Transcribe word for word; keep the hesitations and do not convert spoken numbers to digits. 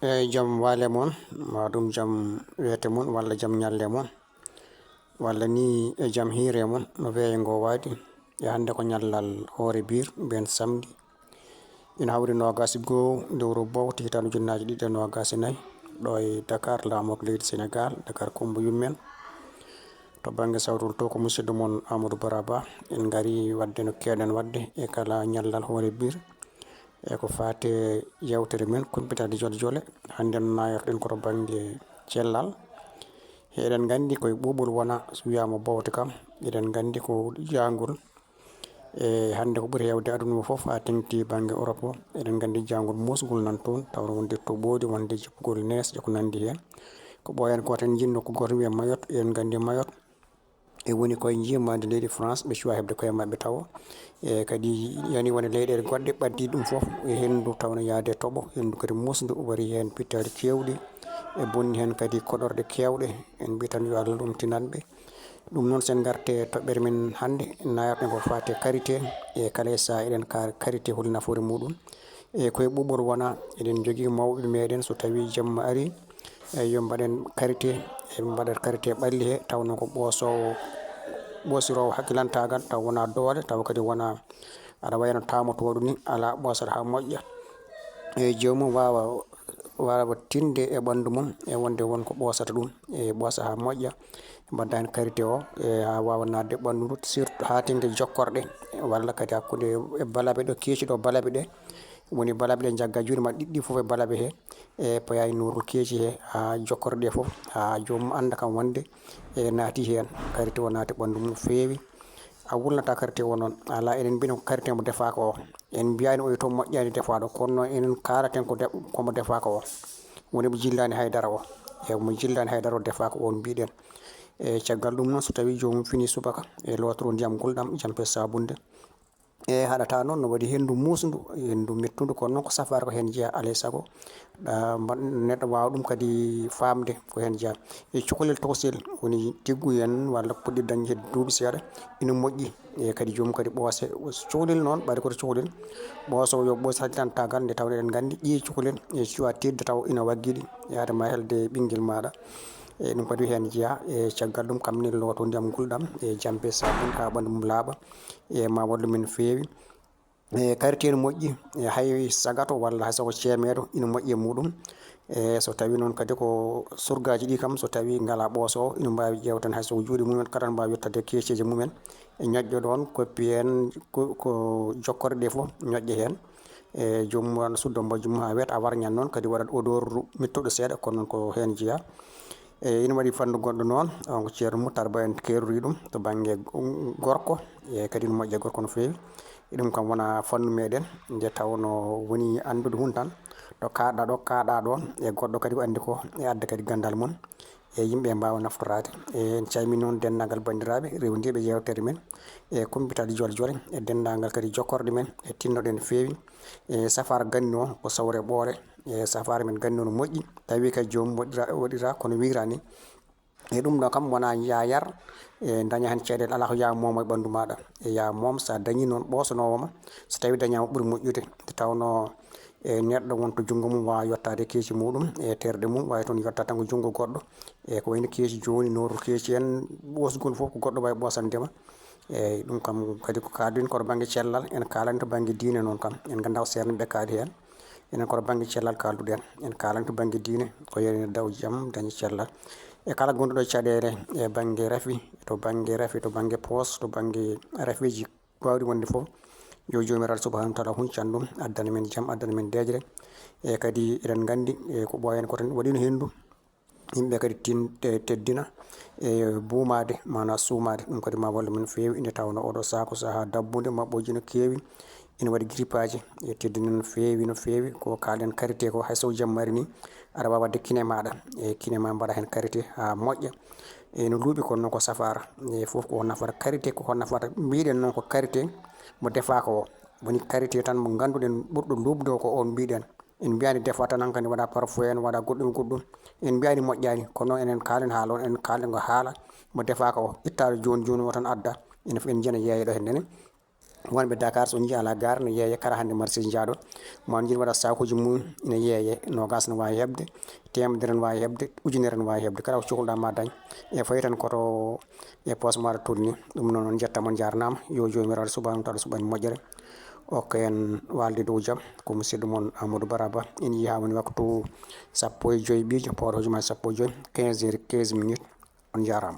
E jam waale mon, ma ɗum jam weete mon, walla jam ñalle mon, walla ni e jam hiire mon, no weeyo ngo waadi. E hannde ko ñallal hoore biir, ben samedi. Ina hawri noogaas e goo lewru bowte hitaande ujunnaaje ɗiɗi e noogaas e nayi, ɗo e Dakar, laamorgo leydi Senegaal, Dakar Kumba Yummen. To bannge sawtol to ko musidɗo mon Amadou Baraba. En ngari waɗde no keewɗen waɗde e kala ñallal hoore biir. E ko faati e yewtere men, kumpitaade jole jole. Hannde no nayorɗen ko to bannge cellal. Eɗen nganndi koye ɓuuɓol wona, so wiyaama bowte kam, eɗen nganndi ko jaangol. E hannde ko ɓuri heewde aduna o fof, haa teŋti bannge Europe o, eɗen nganndi jaangol muusgol nan toon, tawno wonde toɓooli, wonde jippugol nees, e ko nanndi heen. Ko ɓooyan gooto en njiɗno ko gooto wiya Mayotte, eɗen nganndi Mayotte e woni koye njiimaandi leydi France, ɓe cuwa heɓde koye maɓɓe tawo. E kadi yani woni leyɗeele goɗɗe ɓaddi ɗum fof e henndu tawno yaade toɓo, henndu kadi musndu wari heen pittaali keewɗi, e bonni heen kadi koɗorɗe keewɗe. En mbiy tan yo Allah ɗum tinanɓe. Ɗum noon, sen ngarte toɓɓere men hannde, nayarɗen ko faati e karité, e kala e sahaa eɗen kaara karité holi nafoore muɗum. E koye ɓuuɓol wona, eɗen njogii mawɓe meɗen, so tawii jemma ari, e yo mbaɗen karité, e mbaɗat karité ɓalli he, taw noon ko ɓoosoowo, ɓoosiroowo hakkilantaagal, taw wonaa doole, taw kadi wonaa aɗa wayno taamotooɗo ni, alaa ɓoosata haa moƴƴa. E joomum waawa, waawa tinde e ɓanndu mum, e wonde won ko ɓoosata ɗum, e ɓoosa haa moƴƴa, mbaɗda heen karité o, e haa waawa naatde ɓanndu ndu, surtout haa teŋti jokkorɗe, walla kadi hakkunde e balabe ɗo, keeci ɗo balabe ɗe, woni balabe ɗe njagga juuɗe ma ɗiɗɗi fof e balabe he, e payaye nuurol keeci he, haa jokkorɗe ɗe fof, haa joomum annda kam wonde e naati heen, karité o naati ɓanndu mum feewi. A wulnata karité o noon, alaa, eɗen mbiyno ko karité mo defaaka o. En mbiyaani oyo to moƴƴaani defaaɗo, kono noon enen kaalaten ko de-, ko mo defaaka o. Woni mo jillaani haydara o. E mo jillaani haydara o defaaka o, on mbiɗen. E caggal ɗum noon, so tawii joomum fini subaka, e lootoro ndiyam gulɗam, jampe saabunde. E haɗata noon, no waɗi henndu muusndu, henndu mettundu, kono noon ko safaara ko heen jeyaa, alaa e sago. Ah, mba-, neɗɗo waawa ɗum kadi faamde ko heen jeyaa. E cukalel tokosel, woni tiggu en walla puɗɗi dañde duuɓi seeɗa, ina moƴƴi. E kadi joomum kadi ɓoose, cukalel noon, ɓayde ko to cukalel. Ɓooso yo ɓoos hakkilantaagal, nde tawno eɗen nganndi ƴiye cukalel, e cuwa teddde taw ina waggiɗi, yaade ma helde ɓinngel maaɗa. E ɗum kadi heen jeyaa, e caggal ɗum kam ne looto ndiyam gulɗam, e jampe saabun haa ɓanndu mum laaɓa, e ma wallu men feewi. E karité ene moƴƴi, e hay sagato walla hay soko ceemeedo ina moƴƴi e muɗum. E so tawi noon kadi ko surgaaji ɗi kam, so tawi ngala ɓooso o, ina mbaawi ƴeewtan hay soko juuɗe mumen kala, mbaawi yettade keeceeji mumen. E ñoƴƴo ɗoon, koppi heen ko, ko jokkorde ɗe fof, ñoƴƴe heen. E joomum waɗa suddo mbajju mum haa weeta, a warñan noon kadi waɗat odeur mettuɗo seeɗa, kono noon ko heen jeyaa. E ina waɗi fannu goɗɗo noon, on ko Ceerno Muttar Ba en keerori ɗum to bannge gorko, e kadi ina moƴƴa gorko no feewi. E ɗum kam wona fannu meɗen, nde tawno woni anndude hun tan, to kaaɗɗa ɗo, kaaɗa ɗo, e goɗɗo kadi ko anndi ko, e adda kadi ganndal mum, e yimɓe mbaawa naftoraade. E en calmini noon denndaangal banndiraaɓe rewndiiɓe yeewtere men, e kumpitaade jole jole, e denndaangal kadi jokkorɗe men, e tinnoɗen no feewi. E safaara ganni o ko sawre ɓoore, e safaara men ganni o no moƴƴi, tawi kay joomum waɗira, waɗira kono wiyra ni. E ɗum ɗo kam wona ya yar, e daña heen ceeɗel, alaa ko ya mooma e ɓanndu maaɗa. E ya moom, so a dañi noon ɓoosanoowo ma, so tawi dañaama ɓuri moƴƴude. Nde tawno e neɗɗo won to junngo mum waawa yottaade keeci muɗum, e terɗe mum waawi toon yotta tan ko junngo goɗɗo. E ko wayno keeci jooni, nooru keeci en, ɓoosgol fof ko goɗɗo waawi ɓoosande ma. Eeyi, ɗum kam kadi ko kaalduɗen ko to bannge cellal, en kaalani to bannge diine noon kam. En nganndaa ko seerno ɓe kaali heen. Enen ko to bannge cellal kaalduɗen. En kaalani to bannge diine, ko yo en daw jam, dañi cellal. E kala gonɗo ɗo caɗeele, e bannge rafi, to bannge rafi, to bannge poos, to bannge rafiiji baawɗi wonde fof, yo Joomiraaɗo Subhaanahu wa Taala huncan ɗum, addana men jam, addana men deeƴre. E kadi eɗen nganndi, e ko ɓooyan ko tan waɗino henndu. Yimɓe kadi tin-, te-, teddina e buumaade, maanaa suumaade. Ɗum kadi ma wallu men feewi, nde tawnoo oɗo sahaa ko sahaa dabbunde, maɓɓooji no keewi, ina waɗi grippaaji, e teddina no feewi, no feewi. Ko kaalen karité ko, hay so jammari ni, aɗa waawi waɗde kine maaɗa, e kine ma mbaɗa heen karité haa moƴƴa. E no luuɓi kono noon ko safaara, e fof ko nafata karité, ko nafata. Mbiɗen noon ko karité mo defaaka o, woni karité tan mo ngannduɗen ɓurɗo luuɓde o ko oon mbiɗen. En mbiyaani defa tan hankadi waɗa parfum en, waɗa goɗɗum goɗɗum. En mbiyaani moƴƴaani, kono noon enen kaalen haala on, enen kaalen ko haala mo defaaka o. Ittaade jooni jooni o tan adda. Enen fof en njiyana yeeya ɗo heen nene. Wonɓe Dakar, so on njii alaa gaare, no yeeye, kala hannde marché njaaɗo. Ma on njii waɗa sakuuji mum, ina yeeye, noogas no waawi heɓde, teemedere no waawi heɓde, ujunere no waawi heɓde, kala ko cohluɗaa ma dañ. E fayi tan koto e poos maɗa tolni. Ɗum noon, on njettam, on njaarnaama. Yo Joomiraaɗo subhaanahu wa taala suɓan moƴƴere. Okka en waalde dow jam. Ko musidɗo mon Amadou Baraba. En njii haa woni waktu sappo e joy ɓiijo, pawɗo hojomaaji sappo e joy, quinze heures quinze minutes. On njaaraama.